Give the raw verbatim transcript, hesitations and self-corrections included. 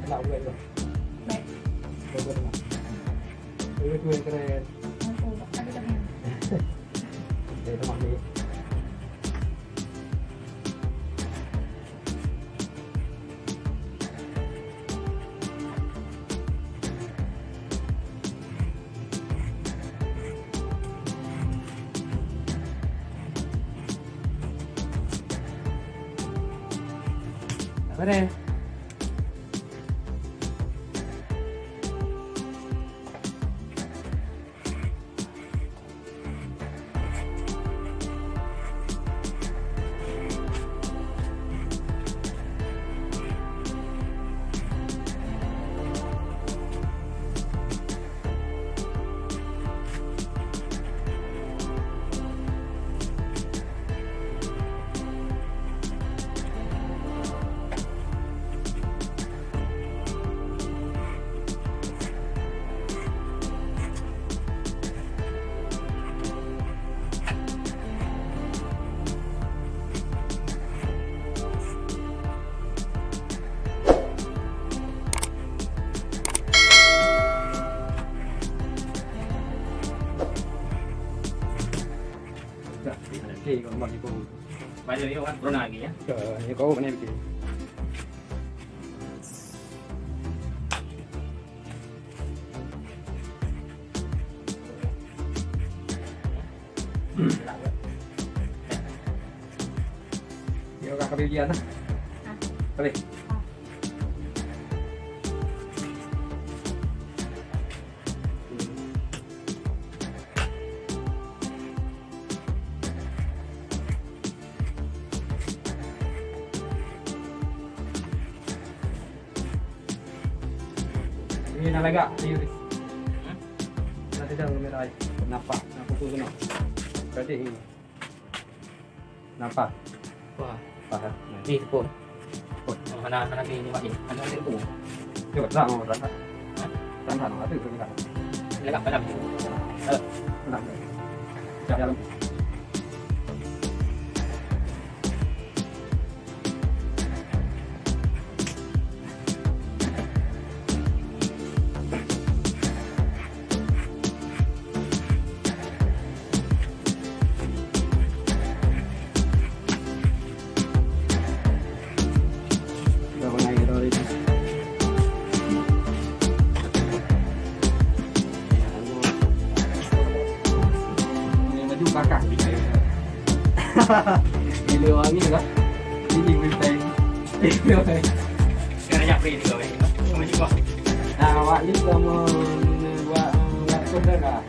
Tak boleh juga. Baik. Boleh, boleh. Boleh, boleh, keren. Aku tak ada. Eh, teman ni. Apa ni? Dah, nanti kalau mau ikut. Banyak dia kan corona lagi ya. Ya, ni kau mana bikin? Dia orang kami dia nah. Hah? Boleh. Hah? Ini nak lagak, serius. Hmm? Nak tidak merah. Kenapa? Kenapa tu kena? Tadi ini. Kenapa? Wah. Apa? Ni tepung. Oh. Mana, mana ni, ni, ni. Mana tepung? Cuba, tak mau, tak. Hah? Tak, tak, tak, tak, tak. Lagak dalam. Eh. Dalam. Cak dalam. Udah mengair already. Ini maju kakak. Gila wangi lah. Ini mentai. Sekarang nyapri ni kau, eh. Sama juga. Nah, awak ni sama buat, eh, buat tu dah.